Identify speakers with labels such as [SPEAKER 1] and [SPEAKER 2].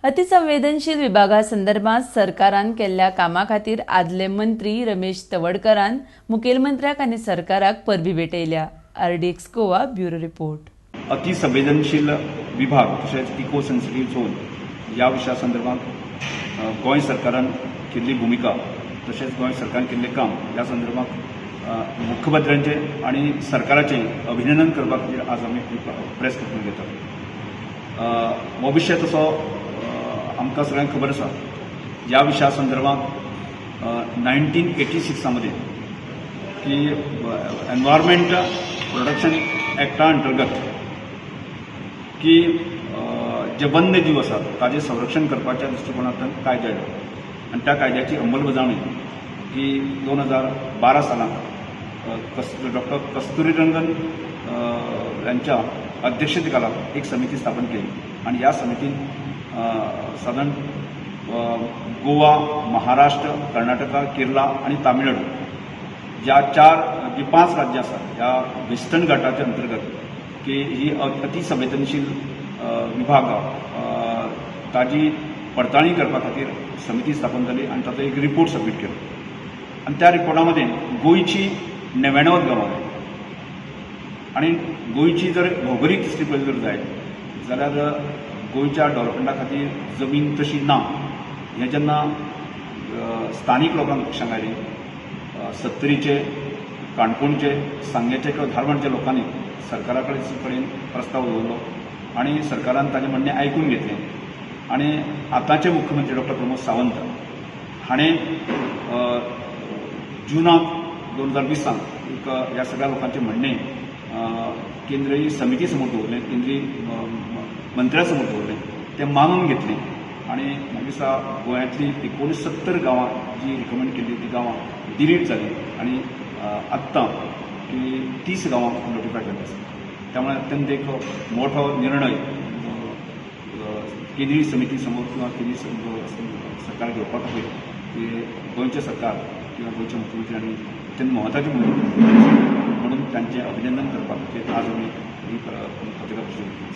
[SPEAKER 1] अतिसंवेदनशील विभागा संदर्भात सरकारान केल्ल्या कामा खातीर आदले मंत्री रमेश तवडकरान मुखेलमंत्र्याक आनी सरकाराक परबी भेटयल्या. RDX Goa, bureau report.
[SPEAKER 2] अतिसंवेदनशील विभाग तशेंच इको सेन्सिटीव झोन ह्या विशया संदर्भात गोंय सरकारान केल्ली भुमिका तशेंच गोंय सरकारान केल्लें काम ह्या संदर्भात मुख्यमंत्र्यांचें आनी सरकाराचें अभिनंदन करपा खातीर आज आमी ही प्रेस कॉन्फरन्स घेतात. हो विशय तसो आमकां सगळ्यांक खबर आसा. ह्या विशया संदर्भात 1986 मध्ये की एनवायरमेंट प्रोटेक्शन एक्टा अंतर्गत की जे वन्य जीव आसात ताजें संरक्षण करपाच्या दृश्टिकोनांतल्यान कायदो आयलो आनी त्या कायद्याची अंमलबजावणी ही 2012 सालांत कस डॉक्टर कस्तुरी रंगन यांच्या अध्यक्षतेखाला एक समिती स्थापन केली आणि ह्या समितीन साधारण गोवा, महाराष्ट्र, कर्नाटका, केरला आणि तामिळनाडू ज्या चार जी पांच राज्यां आसात ह्या वेस्टर्न घाटाच्या अंतर्गत की ही अतिसंवेदनशील विभाग ताजी पडताळणी करपा खातीर समिती स्थापन जाली आनी ताचो एक रिपोर्ट सबमीट केलो आनी त्या रिपोर्टामध्ये गोंयची 99 गांवां आनी गोंयची जर भौगोलीक दृश्टी पळयली जर जायत जाल्यार गोंयच्या डेव्हलपमेंटा खातीर जमीन तशी ना हें जेन्ना स्थानीक लोकांक लक्षांत आयलें, सत्तरीचे, काणकोणचे, सांगेचे किंवा धारवाडच्या लोकांनी सरकारा कडेन प्रस्ताव दवरलो आनी सरकारान ताजें म्हणणें आयकून घेतलें आनी आतांचे मुख्यमंत्री डॉक्टर प्रमोद सावंत हाणें जुनाक 2020 एक ह्या सगळ्या लोकांचें म्हणणें केंद्रीय समिती समोर दवरलें, केंद्रीय मंत्र्या समोर दवरलें, तें मानून घेतलें आनी म्हाका दिसता गोंयांतली 69 गांवां जी रिकमेंड केल्ली ती गांवां डिलीट जाली आनी आत्तां की 30 गांवां नोटिफाय केल्ली आसा. त्यामुळे अत्यंत एक मोठो निर्णय केंद्रीय समिती समोर किंवा केंद्रीय सरकार घेवपा खातीर की गोंयचें सरकार किंवा गोंयचे मुख्यमंत्री हांणी अत्यंत म्हत्वाची भुमिका म्हणून तांचें अभिनंदन करपा खातीर आज आमी ही पत्रकार परिशद घेतली.